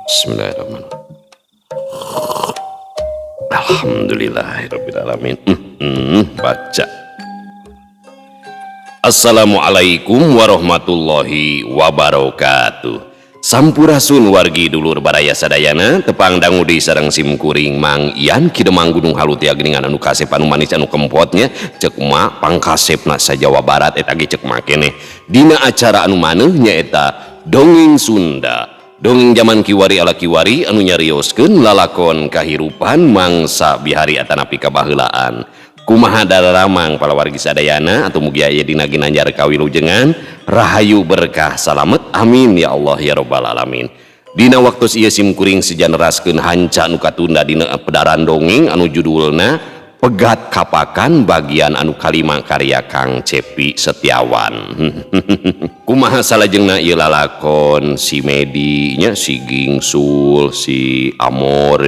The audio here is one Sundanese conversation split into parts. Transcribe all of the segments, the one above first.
Bismillahirrahmanirrahim. Alhamdulillahirabbil alamin. Baca. Assalamualaikum warahmatullahi wabarakatuh. Sampurasun wargi dulur baraya sadayana tepang dangu deui sareng sim kuring Mang Ian Ki Demang Gunung Halu tia geuningan anu kasep anu manis anu kempotnya ceuk mak pangkasepna sa Jawa Barat eta ge ceuk mak keneh. Dina acara anu maneuh nyaeta Dongeng Sunda. Dongeng zaman kiwari ala kiwari anu nyarioskeun lalakon kahirupan mangsa bihari atanapi kabaheulaan. Kumaha dararamang palawargi sadayana atau mugi aya dina ginanjar kawilujengan rahayu berkah salamet amin ya Allah ya robbal alamin. Dina waktu ieu sim kuring sejaneraskeun hanca nu katunda dina pedaran dongeng anu judulna Pegat Kapakan bagian anu kalima karya Kang Cepi Setiawan. Kumaha salajengna ieu lalakon si Medi nya si Gingsul si Amor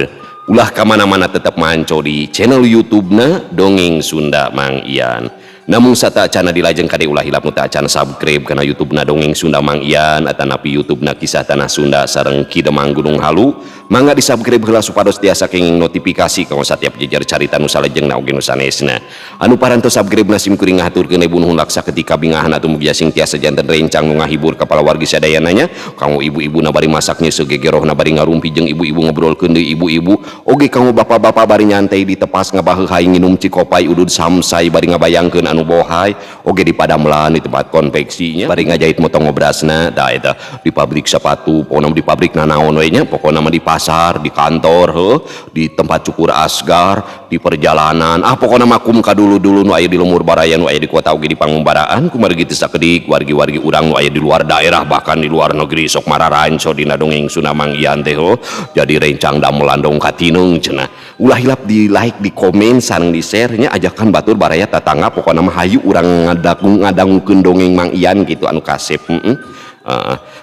ulah kamana-mana tetap manco di channel YouTube-na Dongeng Sunda Mang Ian. Namun sateuacanna dilajeng kade ulah hilap nu teu acan subscribe kana YouTube-na Dongeng Sunda Mang Ian atanapi YouTube-na Kisah Tanah Sunda sareng Ki Demang Gunung Halu. Mangga di-subscribe heula supados tiasa kenging notifikasi kanggo satiap jejer carita nu salajengna oge nu sanesna. Anu parantos subscribe na sim kuring ngahaturkeun nuhun laksa ketika bingahan atuh mugi sing tiasa janten rencang nu ngahibur ka palawargi sadayana nya. Kanggo ibu-ibu na bari masaknya segegerohna bari ngarumpi jeung ibu-ibu ngobrolkeun deui ibu-ibu oge kanggo bapak-bapak bari nyantai di tepas ngabaheuhai nginum cikopay udud samsai bari ngabayangkeun anu bohai oge di padamelan di tempat konveksinya bari ngajahit motong ngobrasna tah eta di pabrik sepatu pokona di pabrik nanaon we nya pokona mah di pasar di kantor heuh di tempat cukur asgar di perjalanan ah pokona mah kum ka dulu-dulu nu aya di lemur baraya nu aya di kota oge di pangumbaraan kumargi teu sakedik wargi-wargi urang nu aya di luar daerah bahkan di luar negeri sok mararanco dina dongeng Sunda Mang Ian teh heuh jadi rencang damelan dong katineung cenah ulah hilap di like di komen sareng di share nya ajakan batur baraya tatangga pokona mah hayu urang ngadangukeun dongeng Mang Ian gitu anu kasep.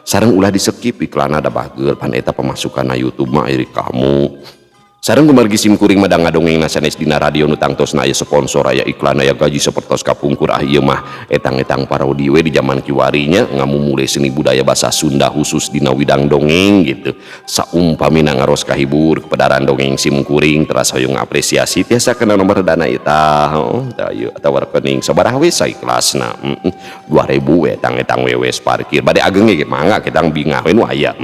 Sareng ulah di skip iklanna da bageur pan eta pemasukan YouTube mah iri kamu. Sareng kumargi sim kuring mah da ngadongengna sanes dina radio nu tangtosna aya sponsor aya iklan aya gaji sapertos kapungkur ah ieu mah etang-etang parodi we di zaman kiwari nya ngamumule seni budaya basa Sunda khusus dina widang dongeng gitu. Saumpamina ngaros kahibur kepedaran dongeng sim kuring teras hoyong ngapresiasi tiasa kana nomor dana eta heuh tah ieu atawa rekening sabaraha we saikhlasna. 2000 we etang-etang we wes parkir bade ageng ge mangga ketang bingah we nu aya.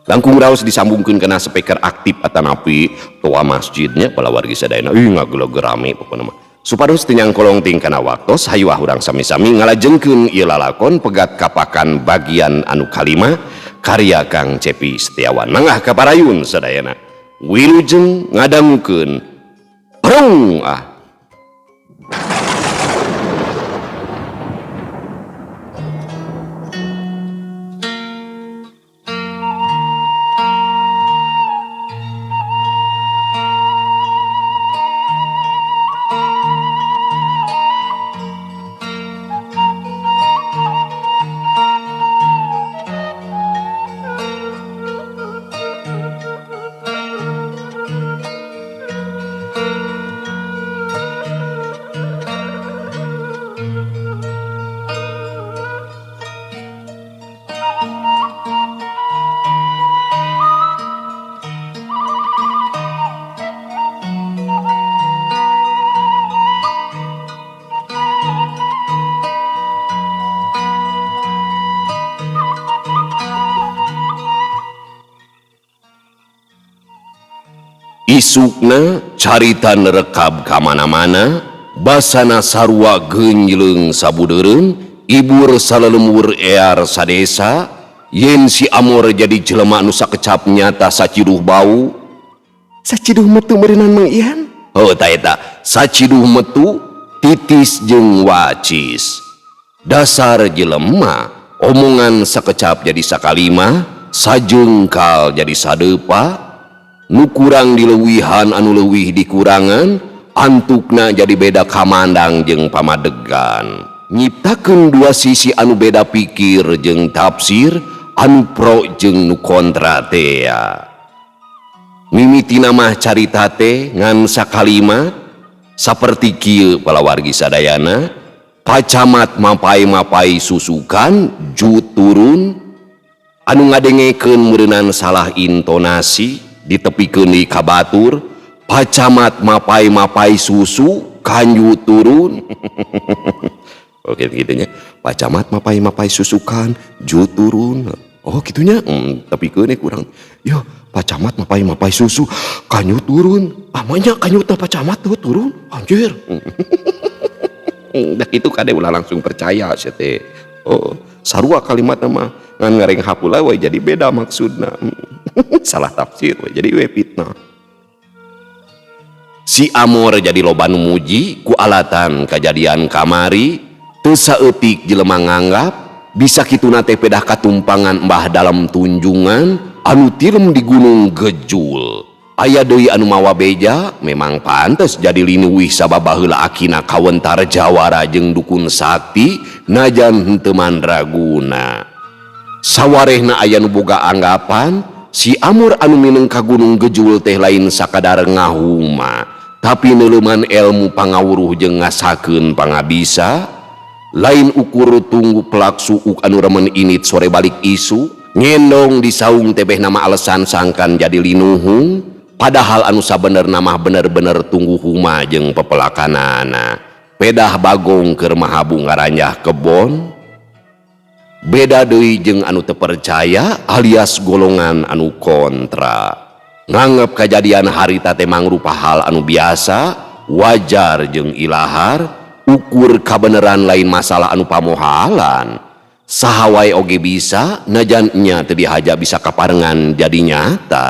Langkung raos disambungkeun kana speaker aktif atanapi toa masjidnya palawargi sadayana ih ngagelegeur rame pokona mah. Supados teu nyangkolong ting kana waktos hayu ah urang sami-sami ngalajengkeun ieu lalakon Pegat Kapakan bagian anu kalima karya Kang Cepi Setiawan. Mangga kaparayun sadayana. Wilujeng ngadangukeun. Prung ah. Isukna carita nerekab kamana-mana, basana sarua geunjleung sabudeureun, ibur salelemur ear sadesa, yen si Amor jadi jelema nu sakecap nyata saciduh bau. Saciduh metu meureunan Mang Ian? Heuh ta eta, saciduh metu titis jeung wacis. Dasar jelema, omongan sakecap jadi sakalima, sajengkal jadi sadeupa. Nu kurang dileuwihan anu leuwih dikurangan, antukna jadi beda kamandang jeung pamadegan. Nyiptakeun dua sisi anu beda pikir jeung tafsir, anu pro jeung nu kontra tea. Mimitina mah carita teh ngan sakalima saperti kieu palawargi sadayana, pacamat mapai-mapai susukan ju turun. Anu ngadengekeun meureunan salah intonasi ditepikeun deui ka batur, Pak Camat mapay-mapay susu kanju turun. Oke gitu nya. Pak Camat mapay-mapay susukan ju turun. Oh kitu nya. Tepikeun kurang. Yo, Pak Camat mapay-mapay susu kanyu turun. Ah manya kanyutna Pak Camat tuh turun. Anjir. Dah kitu kade ulah langsung percaya sia teh. Oh, sarua kalimatna mah ngan ngareng hapula we jadi beda maksudna. Salah tafsir we jadi we fitnah. Si Amor jadi loba nu muji ku alatan kajadian kamari teu saeutik jelema nganggap bisa kituna teh pedah katumpangan Mbah Dalem Tunjungan anu tilem di Gunung Gejul. Aya deui anu mawa beja memang pantes jadi linuwih sabab baheula akina kawentar jawara jeung dukun sakti najan henteu mandraguna. Sawarehna aya nu boga anggapan si Amor anu mineng ka Gunung Gejul teh lain sakadar ngahuma, tapi neuleuman ilmu pangawuruh jeung ngasakeun pangabisa, lain ukur tunggu pelak suuk anu remen init sore balik isu, ngendong di saung tebeh nama alasan sangkan jadi linuhung, padahal anu sabenerna mah bener-bener tunggu huma jeung pepelakanana. Pedah bagong keur mahabu ngaranjah kebon. Beda deui jeung anu teu percaya alias golongan anu kontra. Nganggep kajadian harita teh mangrupa hal anu biasa, wajar jeung ilahar, ukur kabeneran lain masalah anu pamohalan. Saha wae oge bisa, najan nya teu dihaja bisa kaparengan jadi nyata.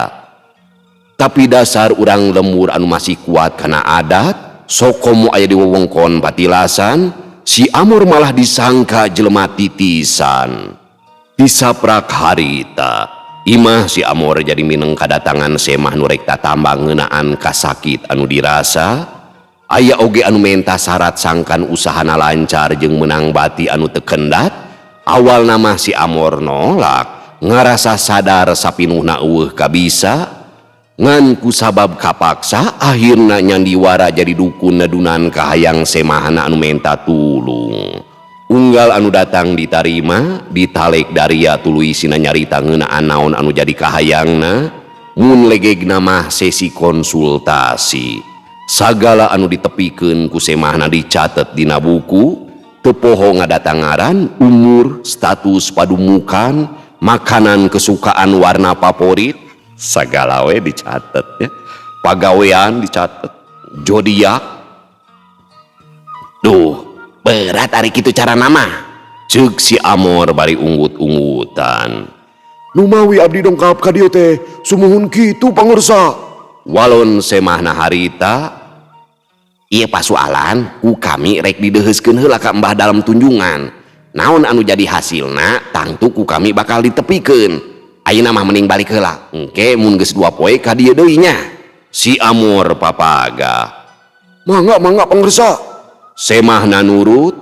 Tapi dasar urang lembur anu masih kuat kana adat, sokomo aya di wewengkon patilasan, si Amor malah disangka jelema titisan. Tisaprak harita, imah si Amor jadi mineng kadatangan semah nu rek tatambang ngeunaan kasakit anu dirasa, aya oge anu menta syarat sangkan usahana lancar jeung meunang bati anu teu kendat. Awalna mah si Amor nolak, ngarasa sadar sapinuhna eueuh kabisa, ngan ku sabab kapaksa akhirna nyandiwara jadi dukun nedunan kahayang semahana anu menta tulung. Unggal anu datang ditarima, ditalek daria tuluy sina nyarita ngeunaan naon anu jadi kahayangna, mun legegna mah sesi konsultasi. Sagala anu ditepikeun ku semahna dicatet dina buku, teu poho ngadatangaran, umur, status padumukan, makanan kesukaan, warna favorit, sagala we dicatet ya. Pagawean dicatet, zodiak. Duh, berat ari kitu cara nama. Ceuk si Amor bari unggut-unggutan. Numawi abdi dongkap ka dieu teh, sumuhun kitu pangersa. Walon semahna harita, ieu pasualan ku kami rek dideuheuskeun heula ka Mbah Dalem Tunjungan. Naon anu jadi hasilna tangtu ku kami bakal ditepikeun. Ayeuna mah mending balik heula. Engke mun geus 2 poe ka dieu deui nya. Si Amor papaga. Mangga mangga pangersa. Semahna nurut.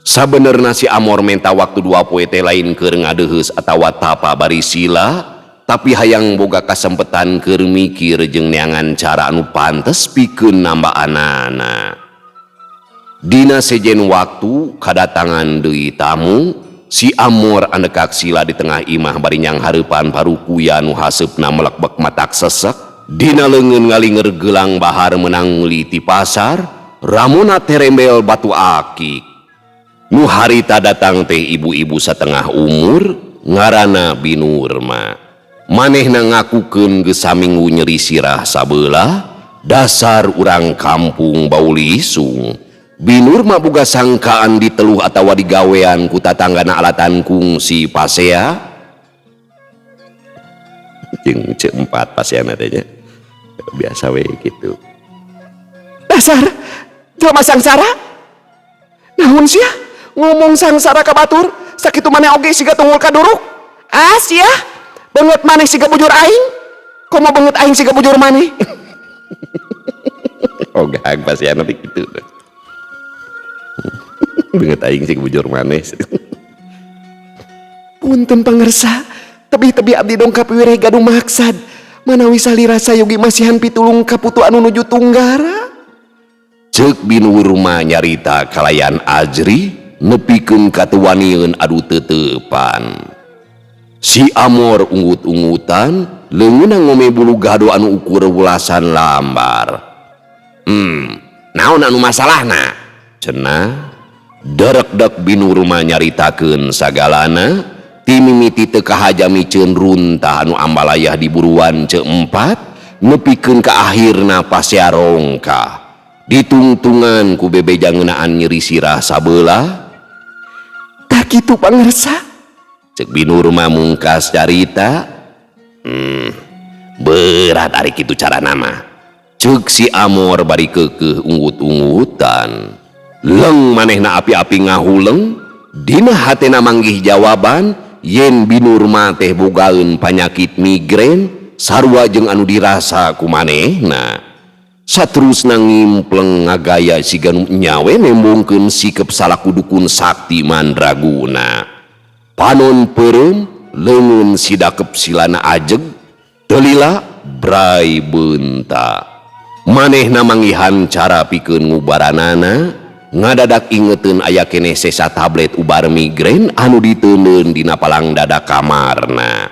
Sabenerna si Amor menta waktu 2 poe teh lain keur ngadeuheus atawa tapa bari sila, tapi hayang boga kasempetan keur mikir jeung neangan cara anu pantes pikeun nambaanana. Dina sejen waktu kadatangan deui tamu, si Amor andekak sila di tengah imah bari nyanghareupan parukuya nu haseupna melekbek matak sesek. Dina leungeun ngalinger gelang bahar meunang meuli ti pasar, ramona terembel batu akik. Nu harita datang teh ibu-ibu satengah umur, ngaranna Binurma. Manehna ngakukeun geus saminggu nyeri sirah sabelah, dasar urang kampung bau lisung. Binurma boga sangkaan diteluh atawa digawean ku tatanggana alatan kungsi pasea. Jeung C 4 paseana teh nya. Biasa we kitu. Dasar jelema sangsara. Naon sia ngomong sangsara ka batur, sakitu maneh oge siga tunggul kaduruk. Ah sia, beungeut maneh siga bujur aing. Komo beungeut aing siga bujur maneh. Ogah paseana teh kitu. Beungeut aing siga bujur maneh. Punten pangersa, tebih-tebih abdi dongkap wireh gaduh maksad. Manawi salira sayogi masihan pitulung ka putu anu nuju tunggara. Ceuk Binurma nyarita kalayan ajri nepikeun katuwanieun adu teteupan. Si Amor unggut-unggutan, leungeunna ngome bulu gado anu ukur welasan lambar. Naon anu masalahna? Cenah. Derekdek Binurma nyaritakeun sagalana, ti mimiti teu kahaja miceun runtah anu ambalayah di buruan Ce Empat, nepikeun ka akhirna pasea rongkah. Ditungtungan ku bebeja ngeunaan nyeri sirah sabelah. Tah kitu, pangersa. Cek Binurma mungkas carita. Berat ari kitu carana mah. Cek si Amor bari keukeuh unggut-unggutan. Leng manehna api-api ngahuleng, dina hatena manggih jawaban yen Binurma teh bogaeun panyakit migrain sarua jeung anu dirasa ku manehna. Saterusna ngimpleng ngagaya siga nu nyawe nembongkeun sikep salaku dukun sakti mandraguna. Panon peureum, leungeun sidakep silana ajeg, teu lila bray beunta. Manehna manggihan cara pikeun ngubaranana, ngadadak ingeteun aya keneh sesa tablet ubar migrain anu diteundeun dina palang dada kamarna.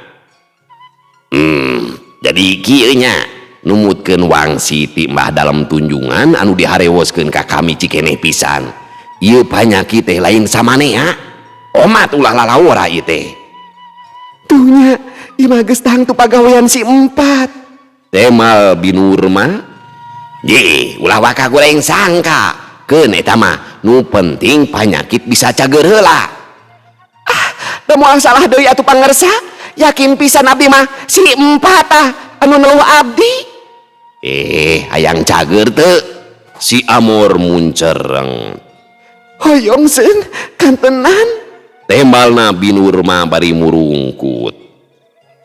Jadi kieu nya, numutkeun wangsi ti Mbah Dalem Tunjungan anu diharewoskeun ka kami cikeneh pisan. Ieu panyakit teh lain samanea. Omat ulah lalawora ieu teh. Tuh nya, ieu mah geus tangtu pagawean si Empat. Temal Binurma. Ye, ulah waka goreng sangka. Keun eta mah nu penting panyakit bisa cager heula. Ah, da moal salah deui atuh, pangersa. Yakin pisan abdi mah si Empat ah anu neluh abdi. Hayang cager teu? Si Amor muncereng. Hoyong, Seung, kantenan. Tembalna Binurma bari murungkut.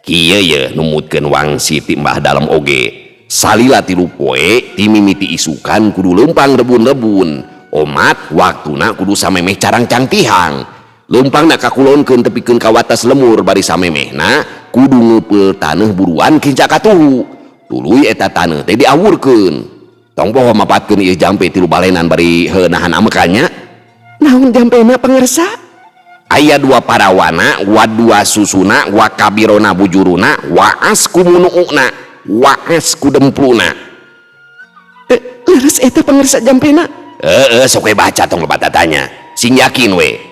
Kieu ye, numutkeun wangsi ti Mbah Dalem oge. Salila 3 poe ti mimiti isukan kudu leumpang rebun-rebun. Omat waktuna kudu samemeh carangcang tihang. Leumpangna kakulonkeun tepikeun ka wates lemur, bari samemehna kudu ngeupeul taneuh buruan kinca katuhu. Tuluy eta taneuh teh diawurkeun. Tong poho mapatkeun ieu jampe tilu balenan bari heunahan amekannya. Naon jampena, pangersa? Aya dua parawana, wa dua susuna, wa kabirona bujuruna, wa asku munuuna, waas ku dempluna. Leres eta, pangersa, jampena? Heeh, sok we baca, tong loba tatanya. Sing yakin we.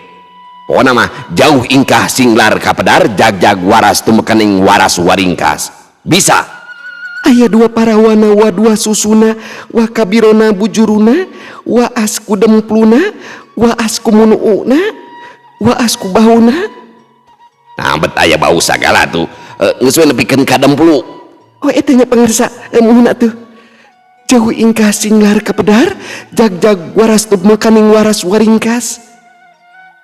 Pokona mah jauh ingkah singlar kapedar, jag-jag waras tumekaning waras waringkas. Bisa. Aya dua parawana, wa dua susuna, wa kabirona bujuruna, wa asku dempluna, wa asku munuuna, wa asku bauna. Nah, bet aya bau sagala tuh. Geus we nepikeun ka demplu. Oh, eta nya, pangersa. Muhun atuh. Jauh ingkah singlar kapedar, jag-jag waras tumekaning waras waringkas.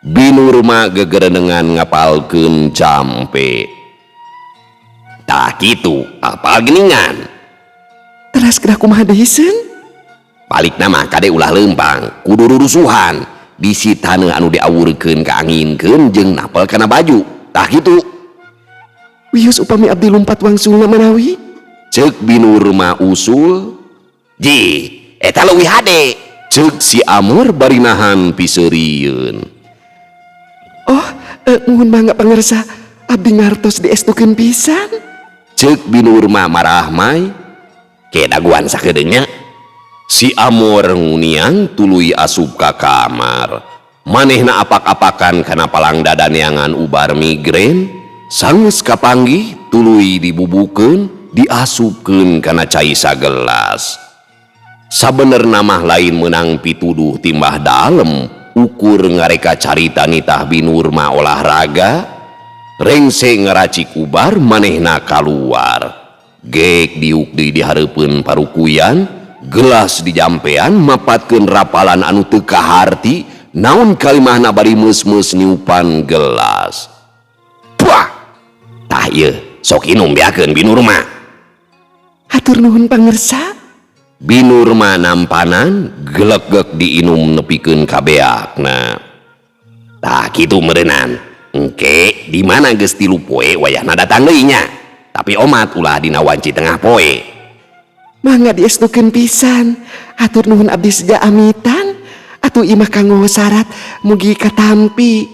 Binurma gegerenengan ngapalkeun jampe. Tah kitu, apal geningan. Teras geura kumaha deui, Seung? Balik nama kade ulah leumpang, kudu rurusuhan. Bisi taneuh anu diawurkeun kaanginkeun jeung napel kana baju. Tah kitu. Wios upami abdi lumpat wangsulna manawi? Cek Binurma usul. Ji, eta leuwih hade. Cek si Amor bari nahan piseurieun. Oh, muhun mangga, pangersa. Abdi ngartos diestukeun pisan. Cek Binurma marahmai. Ke daguan sakedeung nya. Si Amor nguniang tuluy asup ka kamar. Manehna apak-apakan kana palang dada neangan ubar migrain. Sanggeus kapanggih tuluy dibubukeun, diasupkeun kana cai sagelas. Sabenerna mah lain meunang pituduh ti Mbah Dalem, ukur ngareka carita nitah Binurma olahraga. Rengse ngaracik ubar manehna kaluar. Gek diuk deui di hareupeun parukuyan, gelas dijampean mapatkeun rapalan anu teu kaharti naon kalimahna bari meus-meus niupan gelas. Puah! Tah ieu, sok inum beakeun, Binurma. Hatur nuhun, pangersa. Binurma nampanan gelegek diinum nepikeun ka beakna. Tah kitu meureunan. Engke di mana geus 3 poe wayahna datang deui nya. Tapi omat ulah dina wanci tengah poe. Mangga diestukeun pisan. Hatur nuhun, abdi seja amitan. Atuh imah kanggo syarat mugi katampi.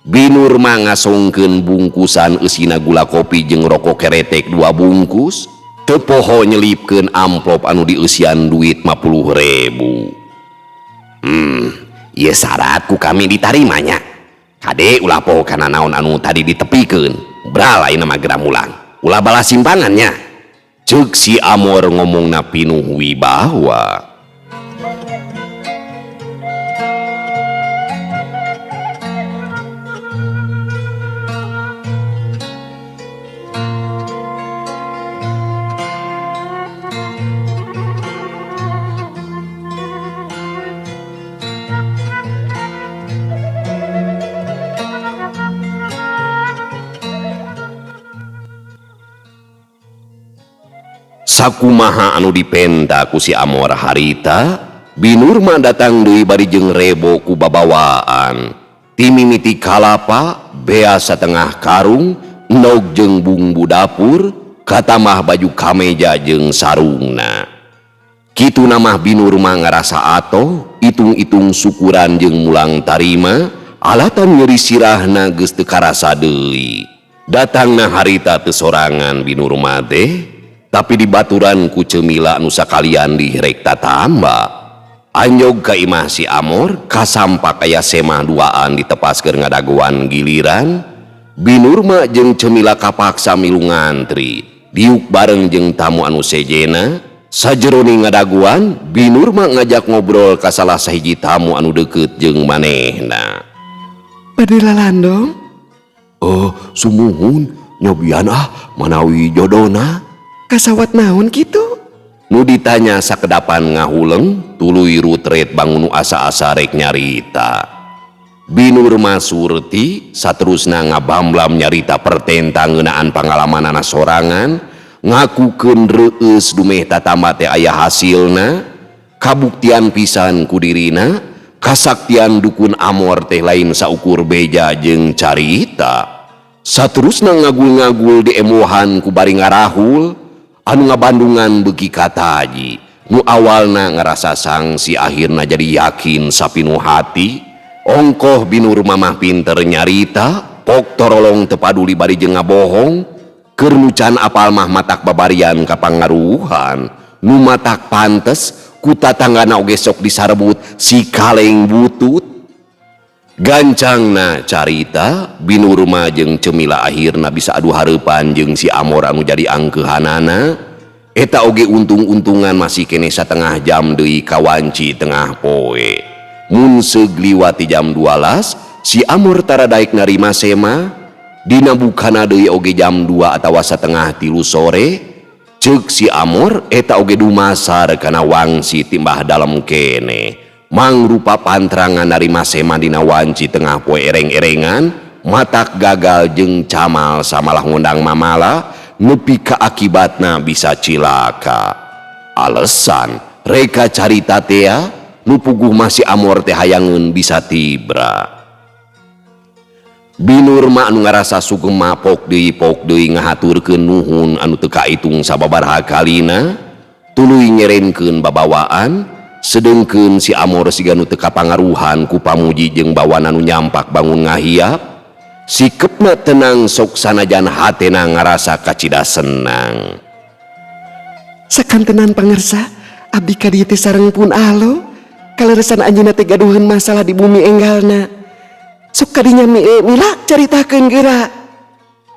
Binur mah ngasongkeun bungkusan eusina gula kopi jeung rokok keretek 2 bungkus, teu poho nyelipkeun amplop anu dieusian duit 50.000. Ieu syarat ku kami ditarimanya. Kade ulah poho kana naon anu tadi ditepikeun. Bral ayeuna mah geura mulang. Ulah balas simpangannya. Ceuk si Amor ngomongna pinuh wibawa. Sakumaha anu dipenta ku si Amor harita, Binurma datang deui bari jeung rebo ku babawaan. Timimiti kalapa, bea satengah karung, endog jeung bumbu dapur, katamah baju kameja jeung sarungna. Kitu namah Binurma ngarasa atoh, itung-itung syukuran jeung mulang tarima, alatan nyeri sirahna geus teu karasa deui. Datangna harita teu sorangan Binurma teh, tapi dibaturan ku Cemila nu sakalian direk tatamba. Anjog ka imah si Amor, kasampak aya semah duaan ditepas keur ngadagoan giliran. Binurma jeung Cemila kapaksa milu ngantri, diuk bareng jeung tamu anu sejena. Sajerone ngadagoan, Binurma ngajak ngobrol ka salah sahiji tamu anu deukeut jeung manehna. Bade lalandong? Oh, sumuhun nyobian ah manawi jodona. Kasawat naon kitu? Nu ditanya sakedapan ngahuleng, tuluy rutret bangun nu asa-asa rek nyarita. Binurma surti saterusna ngabamblam nyarita pertenta ngeunaan pangalamanana sorangan, ngakukeun reueus dumeh tatamba teh aya hasilna, kabuktian pisan ku dirina, kasaktian dukun Amor teh lain saukur beja jeung carita. Saterusna ngagul-ngagul diemohan ku bari ngarahul, anu ngabandungan beuki kataji, nu awalna ngarasa sangsi akhirna jadi yakin sapinu hati. Ongkoh Binurma mah pinter nyarita, pok torolong teu paduli bari jeung ngabohong, keur nu can apal mah matak babarian ka pangaruhan, nu matak pantes ku tatanggana oge sok disarbut si kaleng butut. Gancangna carita, Binurma jeung Cemila akhirna bisa adu hareupan jeung si Amor anu jadi angkeuhanana. Eta oge untung-untungan masih keneh satengah jam deui kawanci tengah poe. Mun seug liwat ti jam 12, si Amor tara daek narima sema. Dina bukana deui oge jam 2 atawa setengah 3 sore. Ceuk si Amor eta oge dumasar kana wangsi timbah dalem kene. Mangrupa pantrangan narima sema dina wanci tengah poe ereng-erengan, matak gagal jeung camal samalah ngundang mamala, nepi ka akibatna bisa cilaka. Alesan reka carita tea, nu puguh masih Amor teh hayangeun bisa tibra. Binurma anu ngarasa sugema pok deui ngahaturkeun nuhun anu teu kaitung sababaraha kalina, tuluy nyerenkeun babawaan. Sedengkeun si Amor siga nu teu kapangaruhan ku pamuji jeung bawana nu nyampak bangun ngahiap, sikepna tenang sok sanajan hatena ngarasa kacida senang. Sakantenan pangersa, abdi ka dieu teh sareng pun alo, kaleresan anjeunna teh gaduheun masalah di bumi enggalna. Sok kadinya mila caritakeun geura.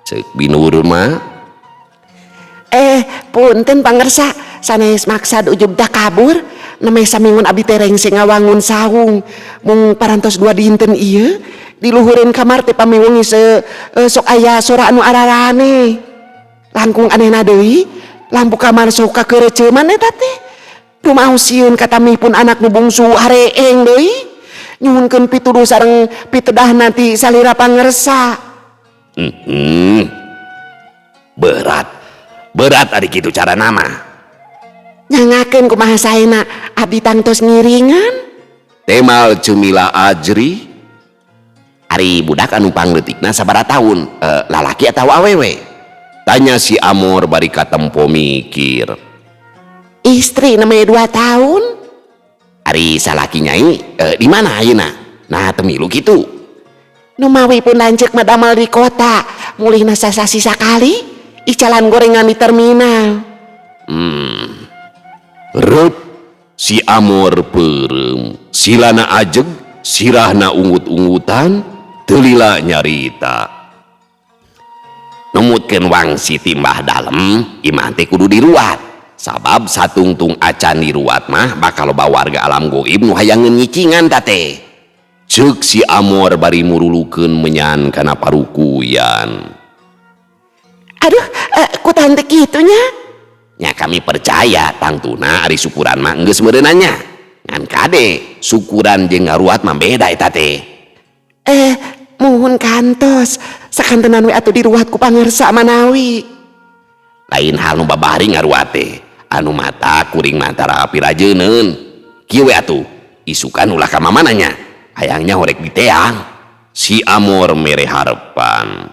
Ceuk Binurma. Punten pangersa, sanes maksad ujub dah kabur. Namanya samingun abdi teh rengse ngawangun saung mung parantos 2 dinten ieu diluhureun kamar teh pamiwengi sok aya sora anu ararane. Langkung anehna deui lampu kamar sok kakeureuceuman eta teh. Rumaos sieun katamih pun anak nu bungsu hareeng deui. Nyuhunkeun pituduh sareng pitedah nanti salira pangersa. Berat. Berat ari kitu cara nama. Nyangakeun kumaha saena abdi tangtos ngiringan. Temal Cemila Ajri. Ari budak anu pangleutikna sabaraha taun? Lalaki atawa awewe? Tanya si Amor bari katempo mikir. Istri namanya 2 tahun. Ari salaki nyai di mana ayeuna? Nah temilu kitu. Numawi pun lanceuk mah damel di kota, mulihna sasasi sakali, icalan gorengan di terminal. Rep si Amor peureum, silana ajeg, sirahna ungut-ungutan, teu lila nyarita. Numutkeun wangsi ti Mbah Dalem, imah teh kudu diruat. Sabab satungtung acan diruat mah bakal loba warga alam goib nu hayangeun nyicingan ta teh. Ceuk si Amor bari murulukeun menyan kana parukuyan. Aduh, ku tante kitu nya? Nya kami percaya tangtuna ari syukuran mah geus meureunna nya. Ngan kade syukuran jeung ngaruat mah beda eta teh. Muhun kantos, sakantenan we atuh diruat ku pangersa manawi. Lain hal nu babari ngaruat teh, anu mata kuring mah tara pirajeuneun. Kieu we atuh, isukan ulah ka mamana nya. Hayangnya horek diteang. Si Amor mere harepan.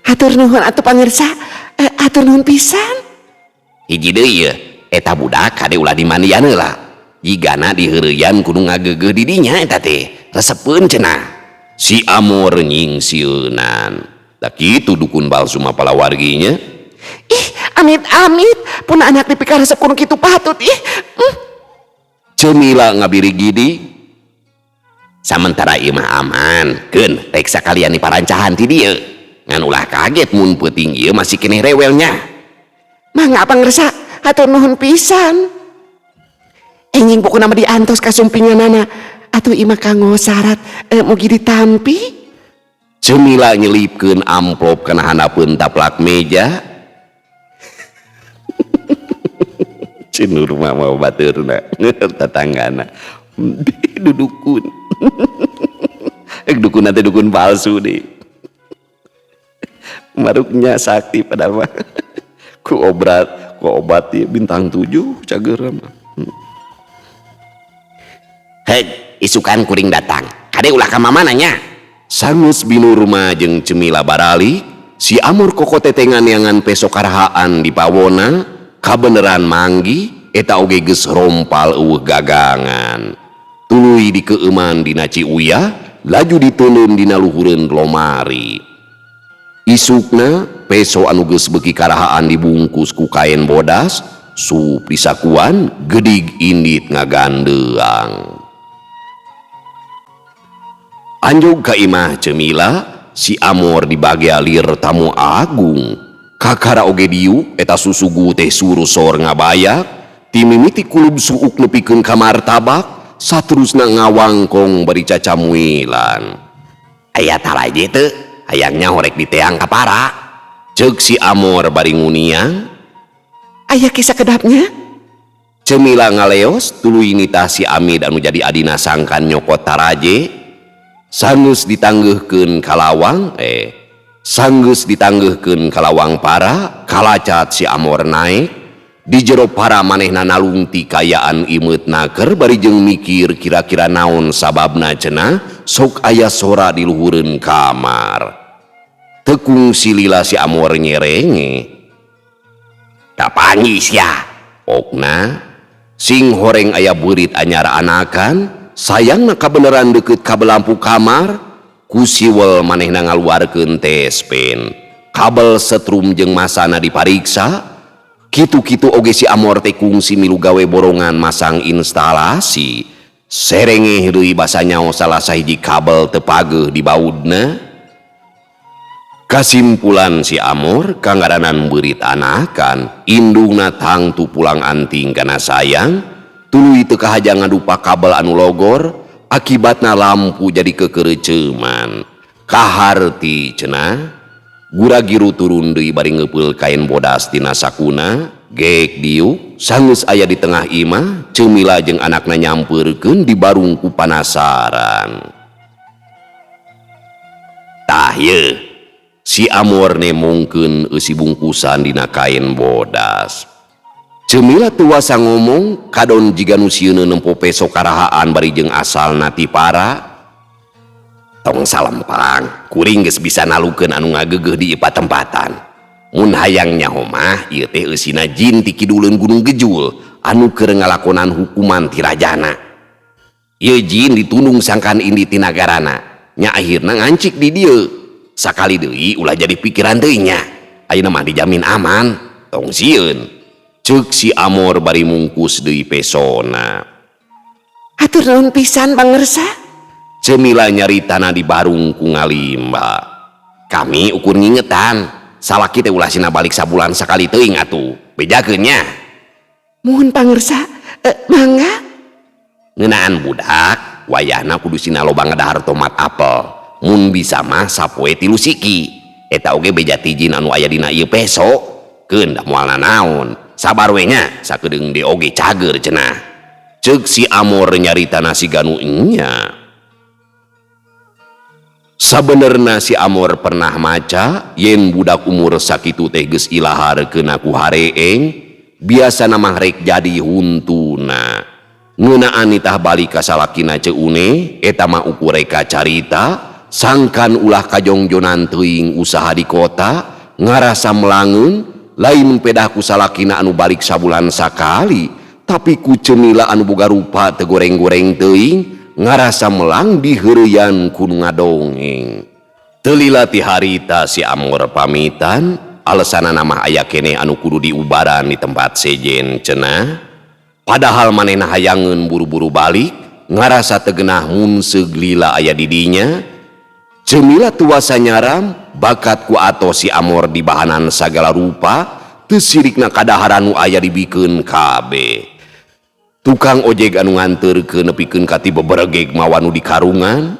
Hatur nuhun atuh pangersa, hatur nuhun pisan. Hiji deui ieu, eta budak kade ulah dimandian heula. Jigana diheureuyaan kudu ngageugeuh di dinya eta teh. Resepeun cenah. Si Amor nyingsieunan. Da kitu dukun palsu mah palawarginya. Ih, amit-amit pun anak dipikaresep kudu kitu patut ih. Cemila ngabirigidi. Samentara ieu mah aman, keun rek sakalian diparancahan ti dieu. Ngan ulah kaget mun peuting ieu masih keneh rewelnya. Mangga pangersa, hatur nuhun pisan. Enjing pokona mah diantos kasumpinganana. Atuh ieu mah kanggo syarat mugi ditampi. Cemila nyelipkeun amplop kana handapeun taplak meja. Cenur mah mau baturna, tatanggana. Dudukun. Dukun nanti dukun palsu deh. Maruknya sakti padahal mah. Ku obat, ku obat ya, bintang 7 cager mah. Hei, isukan kuring datang. Kade ulah ka mamana nya. Sangeus binurma jeung Cemila baralik, si Amor koko tetengan neangan peso karahaan di pawona, kabeneran manggi, eta oge geus rompal eueuh gagangan. Tuluy dikeueuman dina ciuyah, laju diteundeun dina luhureun lomari. Isukna peso anu geus beuki karahaan dibungkus ku kain bodas, sup disakuan, gedig indit ngagandeang. Anjog ka imah Cemila, si Amor dibagea lir tamu agung. Kakara oge diuk eta susugu teh surusor ngabayak, timimiti kulub suuk nepikeun ka martabak, saterusna ngawangkong bari cacamuilan. Aya talaje teu, hayangnya horek diteang ka para. Ceuk si Amor bari nguniang. Aya kisah kedapnya? Cemila ngaleos tuluy nitah si Amid anu jadi adina sangkan nyokot taraje. Sanggeus ditanggeuhkeun kalawang, sanggeus ditanggeuhkeun kalawang para, kalacat si Amor naek. Di jero para manehna nalungti kayaan imeut naker bari jeung mikir kira-kira naon sababna cenah sok aya sora di luhureun kamar. Tekung silila si Amor nyerenge. Kapanggih sia? Okna sing horeng aya beurit anyar anakan, sayangna kabeneran deukeut ka belampu kamar, ku siwel manehna ngaluarkeun tespen. Kabel setrum jeung masana dipariksa. Kitu-kitu oge si Amor teh kungsi milu gawe borongan masang instalasi. Serenge deui basa nyao salah sahiji kabel teu pageuh di baudna. Kasimpulan si Amor kangaranan beurit anakan, indungna tangtu pulang anting kana sayang, tuluy teu kahaja ngadupa kabel anu logor, akibatna lampu jadi kekereuceuman. Kaharti cenah, guragiru turun deui bari ngeupeul kain bodas tina sakuna, geek diuk, sanggeus aya di tengah imah, Cemila jeung anakna nyampeurkeun di barung ku panasaran. Tah yeuh, si Amor nemongkeun eusi bungkusan dina kain bodas. Cemila teu wasa ngomong, kadon jiga nu sieun nempo peso karahaan bari jeung asalna ti para. Tong salempang, kuring geus bisa nalukeun anu ngageugeuh di ieu patempatan. Mun hayang nyaho mah ieu teh eusina jin ti kiduleun Gunung Gejul anu keur ngalakonan hukuman ti rajana. Ieu jin ditundung sangkan indi ti nagarana. Nya akhirna ngancik di dieu. Sakali deui ulah jadi pikiran teuing nya. Ayeuna mah dijamin aman, tong sieun. Ceuk si Amor bari mungkus deui pesona. Hatur nuhun pisan pangersa. Cemila nyaritana di barung ku ngalimba. Kami ukur ngingetan, salaki teh ulah sina balik sabulan sakali teuing atuh. Bejakeun nya. Muhun pangersa, mangga. Ngeunaan budak, wayahna kudu sina loba ngadahar tomat apel. Mun bisa mah sapoe 3 siki. Eta oge beja tijin anu aya dina ieu peso. Keun da moal nanaon. Sabar we nya, sakedeung de oge cager cenah. Ceuk si Amor nyaritana si ganu nya. Sabenerna si Amor pernah maca yen budak umur sakitu teh geus ilahar keuna ku hareeng, biasana mah rek jadi huntuna. Ngeunaan nitah balik ka salakina Ceu Une, eta mah ukur reka carita, sangkan ulah kajongjonan teuing usaha di kota, ngarasa melangeun, lain pedah ku salakina anu balik sabulan sakali, tapi ku Cemila anu boga rupa teu goreng-goreng teuing, ngarasa melang diheureyan ku nu ngadongeng. Teu lila ti harita si Amor pamitan, alesanana mah aya keneh anu kudu diubaran di tempat sejen cenah. Padahal manehna hayangeun buru-buru balik, ngarasa teu genah mun seug lila aya di dinya. Cemila tuasa nyaram, bakat ku atos si Amor di bahanan sagala rupa, teu sirikna kadaharan nu aya dibikeun kabeh. Tukang ojek anu nganterkeun nepikeun ka ti beberegeg mawa nu di karungan,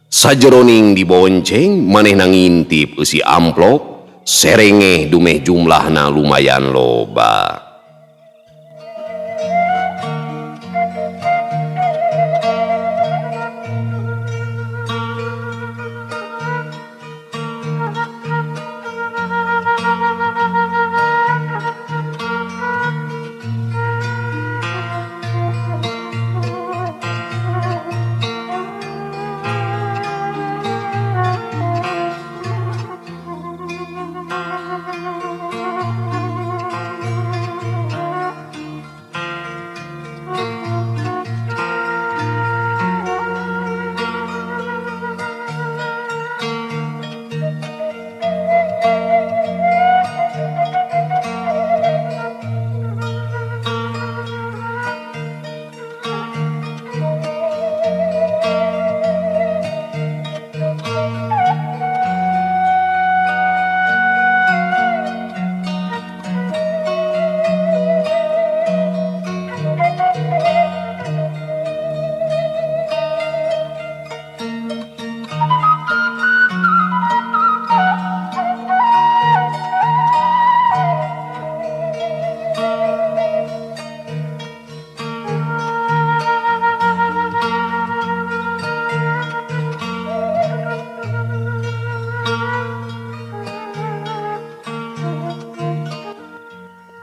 sajeroning dibonceng manehna ngintip eusi amplop, serengeh dumeh jumlahna lumayan loba.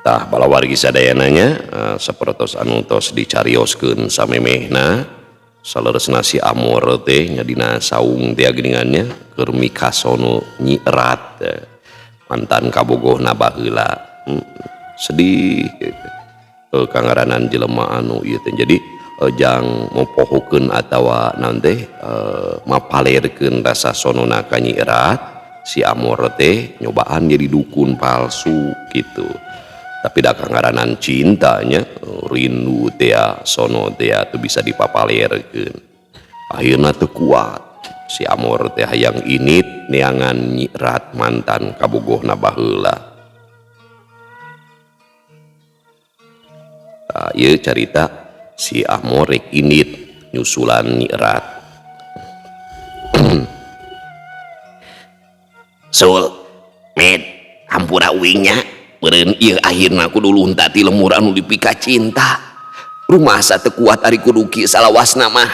Tah balawargi sadayananya sapertos anu tos dicarioskeun samemehna saleresna si Amor teh nya dina saung teh geuningannya keur mikasono Nyi Erat mantan kabogohna baheula. Sedih gitu. Kangaranan jelema anu ieu teh jadi jang mopohokeun atawa naon teh mapalerkeun rasa sonona ka Nyi Erat si Amor teh nyobaan jadi dukun palsu gitu. Tapi dah kangaranan cintanya rindu tea sono tea tuh bisa dipapalerkeun. Akhirna teu kuat si Amor teh hayang init neangan Nyi Erat mantan kabogohna baheula. Tah ieu carita si Amor rek init nyusulan Nyi Erat. Sul, med, hampura uing nya. Meureun ieu akhirna kudu lunta ti lemur anu dipika cinta. Rumasa teu kuat ari kudu kieu salawasna mah.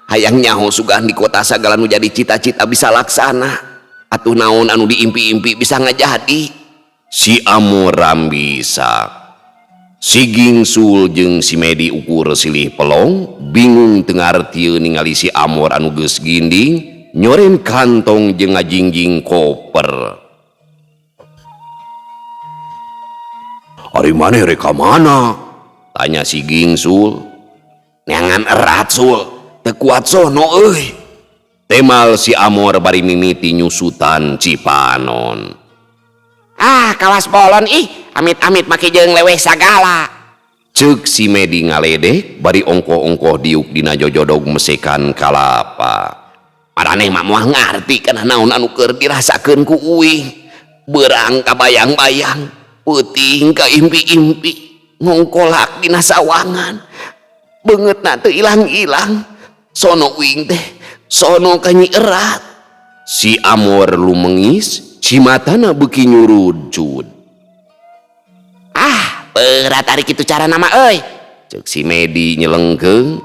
Hayang nyaho sugan di kota sagala nu jadi cita-cita bisa laksana. Atuh naon anu diimpi-impi bisa ngajadi. Si Amor rambisa. Si Gingsul jeung si Medi ukur silih pelong, bingung teu ngartieun ningali si Amor anu geus ginding, nyoren kantong jeung ngajingjing koper. Ari maneh rek ka mana? Tanya si Gingsul. Neangan erat Sul, teu kuat sono euy. Temal si Amor bari mimiti nyusutan cipanon. Ah, kawas bolon ih, amit-amit make jeung leweh sagala. Ceuk si Medi ngaledek bari ongkoh-ongkoh diuk dina jojodog mesekan kalapa. Maraneh mah moal ngarti kana naon anu keur dirasakeun ku uing. Beurang kabayang-bayang, peuting ka impi-impi, ngongkolak dina sawangan. Beungeutna teu ilang-ilang. Sono uing teh, sono ka Nyi Erat. Si Amor lumengis, cimatana beuki nyurudcud. Ah, berat ari kitu carana mah euy. Ceuk si Medi nyelengkeung.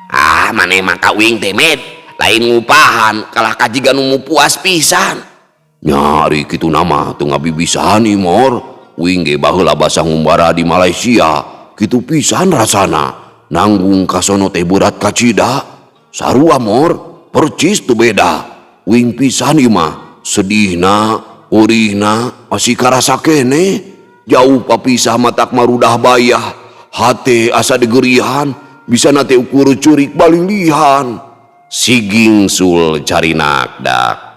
Ah, maneh mah ka uing teh Med, lain ngupahan, kalah ka jiga nu puas pisan. Nya ari kitu nama teu ngabibisaan Mor. Uing ge baheula basa ngumbara di Malaysia, kitu pisan rasana. Nanggung ka sono teh berat kacida. Sarua Mor, percis teu beda. Uing pisan ieu mah, sedihna, peurihna masih karasa keneh. Jauh papisah matak marudah bayah, hate asa degerihan, bisa na teh ukur ceurik balilihan. Si Gingsul carinakdak.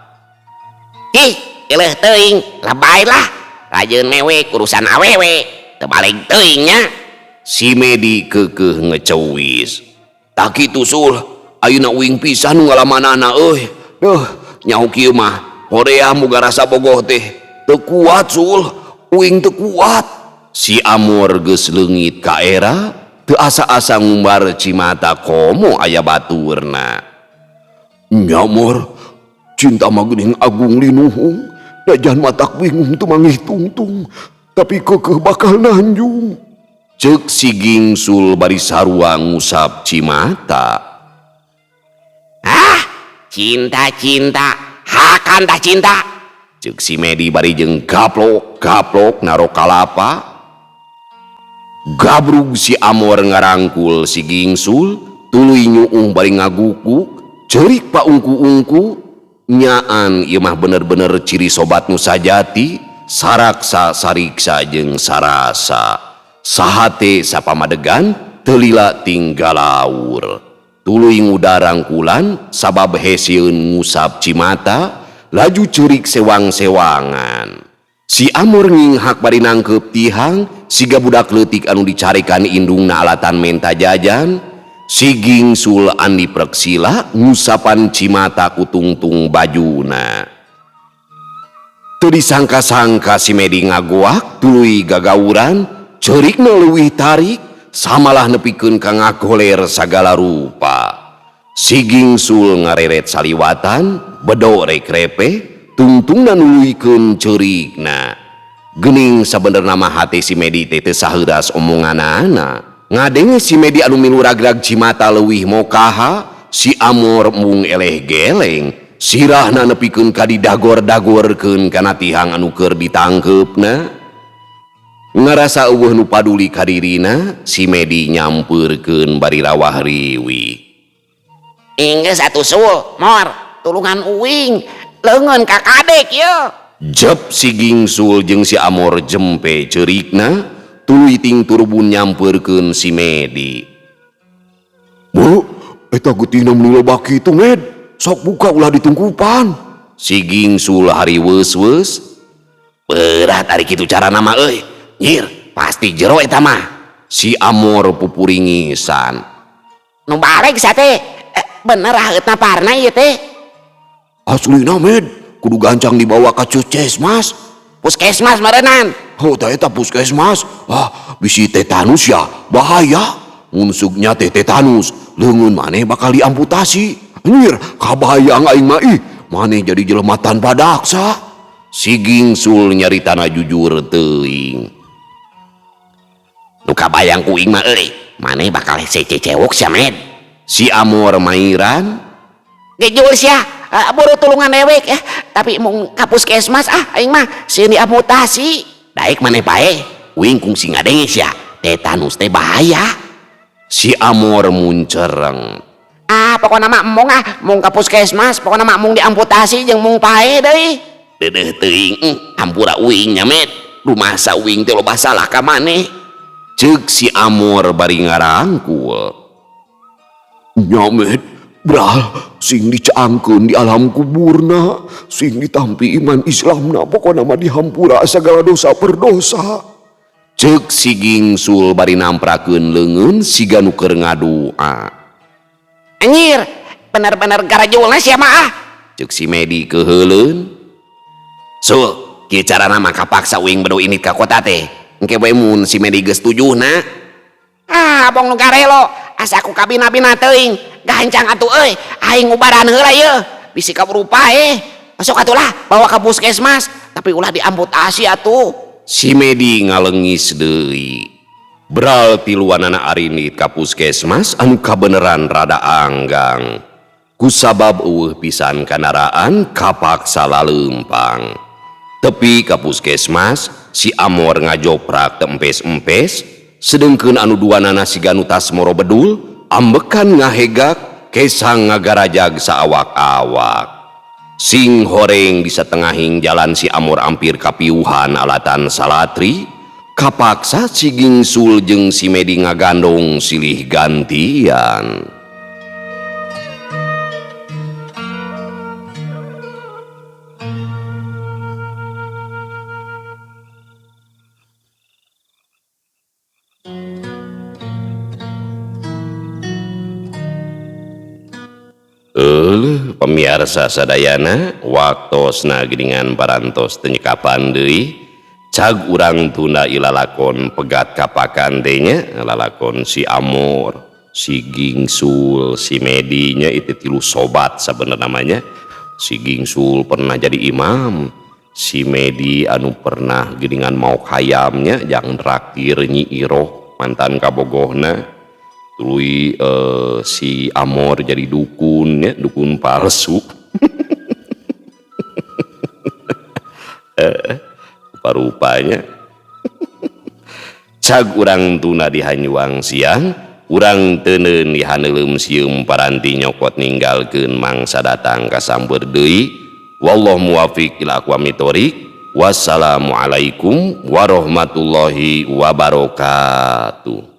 Ih, eleuh teuing, lebay lah. Rajeun mewek urusan awewe, teu balik teuing nya. Si Medi keukeuh ngecewis. Tak kitu Sul, ayeuna uing pisan nu ngalamanana euy. Duh, nyaho kieu mah, hoream boga rasa bogoh teh. Teu kuat Sul, uing teu kuat. Si Amor geus leungit ka era, teu asa-asa ngumbar cimata komo aya baturna. Nya Mor, cinta mah geuning agung linuhung, dajan matak bingung teu manggih tungtung, tapi keukeuh bakal nanjung. Ceuk si Gingsul bari sarua ngusap cimata. Ah, cinta-cinta, hakan tah cinta. Ceuk si Medi bari jeung gaplok-gaplok naro kalapa. Gabrug si Amor ngarangkul si Gingsul, tuluy nyuuh bari ngagukuk, ceurik paungku-ungku. Nyaan ieu mah bener-bener ciri sobat nu sajati, saraksa sariksa jeung sarasa. Sahate sapamadegan teu lila tinggalaur. Tuluy ngudarangkulan sabab hesieun ngusap cimata, laju ceurik sewang-sewangan. Si Amor nginghak bari nangkeup tihang, siga budak leutik anu dicarekan indungna alatan menta jajan. Si Gingsul andi preksila ngusapan cimata ku tungtung bajuna. Teu disangka-sangka si Medi ngagoak tuluy gagauran, ceurikna leuwih tarik, samalah nepikeun ka ngagoler sagala rupa. Si Gingsul ngareret saliwatan, bedo rek repe, tungtungna nuluykeun ceurikna. Geuning sabenerna mah hate si Medi teh teu saheuras omonganana. Ngadenge si Medi anu milu ragrag cimata leuwih mokaha, si Amor mung eleh geleng, sirahna nepikeun ka didagor-dagorkeun kana tihang anu keur ditangkeupna. Ngarasa eueuh nu paduli ka dirina, si Medi nyampeurkeun bari rawah riwih. Enggeus atuh Sul, Mor, tulungan uing, leungeun ka kadek ieu. Jep si Gingsul jeung si Amor jempe ceurikna, tuluy ting turbun nyampeurkeun si Medi. Bu, eta geutingna meuni loba kitu Med, sok buka ulah ditungkupan. Si Gingsul hariweus-weus, berat ari kitu carana mah euy. Nyir, pasti jero eta mah. Si Amor pupuringisan. Nu balik sate, bener aheutna parna ieu teh. Aslina Med, kudu gancang dibawa ka puskesmas. Puskesmas meureunan. Oh, tah eta puskesmas. Ah, bisi tetanus ya, bahaya. Mun sugnya teh tetanus, leungeun maneh bakal diamputasi. Anjir, kabayang aing mah ih, maneh jadi jelema tanpa daksa. Si Gingsul nyaritana jujur teuing. Nu kabayang ku aing mah euy, maneh bakal hese cecewok sia Med. Si Amor mairan. Gejul sia, buru tulungan dewek ya, tapi mung ka puskesmas ah aing mah sieun diamputasi. Daek maneh bae, uing kungsi ngadenge sia, tetanus teh bahaya. Si Amor muncereng. Ah, pokona mah embung ah, mung ka puskesmas, pokona mah mung diamputasi jeung mung pae deui. Deudeuh teuing, hampura uing nya Med. Rumasa uing teh loba salah ka maneh. Ceuk si Amor bari ngarangkul. Nya Med, Bral sing dicaangkeun di alam kuburna, sing ditampi iman Islamna, pokona mah dihampura sagala dosa perdosa. Ceuk si Gingsul bari namprakeun leungeun siga nu keur ngadua. Anjir, bener-bener garajulna sia mah ah. Ceuk si Medi keuheuleun. Sul, kieu carana mah kapaksa uing bedo indit ka kota teh. Engke bae mun si Medi geus tujuna. Ah, abong nu garelo, asa ku kabina-bina teuing. Gancang atuh euy, aing ubaran heula ieu. Bisi kaburu paeh. Sok atuh lah, bawa ka puskesmas, tapi ulah diamputasi atuh. Si Medi ngalengis deui. Bral tiluanana arindit ka puskesmas anu kabeneran rada anggang. Kusabab eueuh pisan kandaraan kapaksa laleumpang. Tepi ka puskesmas, si Amor ngajoprak teu empes-empes, sedengkeun anu duanana siga nu tas moro bedul, ambekan ngahegak, kesang ngagarajag saawak-awak. Sing horeng di satengahing jalan si Amor ampir kapiuhan alatan salatri, kapaksa si Gingsul jeung si Medi ngagandong silih gantian. Euleuh pamiarsa sadayana waktosna geuningan parantos teu nyekapan deui cag urang tunda ilalakon pegat kapakan teh nya lalakon si Amor, si Gingsul, si Medi nya itu tilu sobat sabenerna namanya. Si Gingsul pernah jadi imam, si Medi anu pernah geuningan mau hayamnya jang traktir Nyi Iroh mantan kabogohna. Tuluy si Amor jadi dukun ya, dukun palsu. Rupa-rupanya. Cag urang tuna di hanyuang siang, urang teuneun di haneuleum sieum paranti nyokot ninggalkeun mangsa datang kasamber deui. Wallahu muwafiq ila aqwamit thoriq. Wassalamualaikum warahmatullahi wabarakatuh.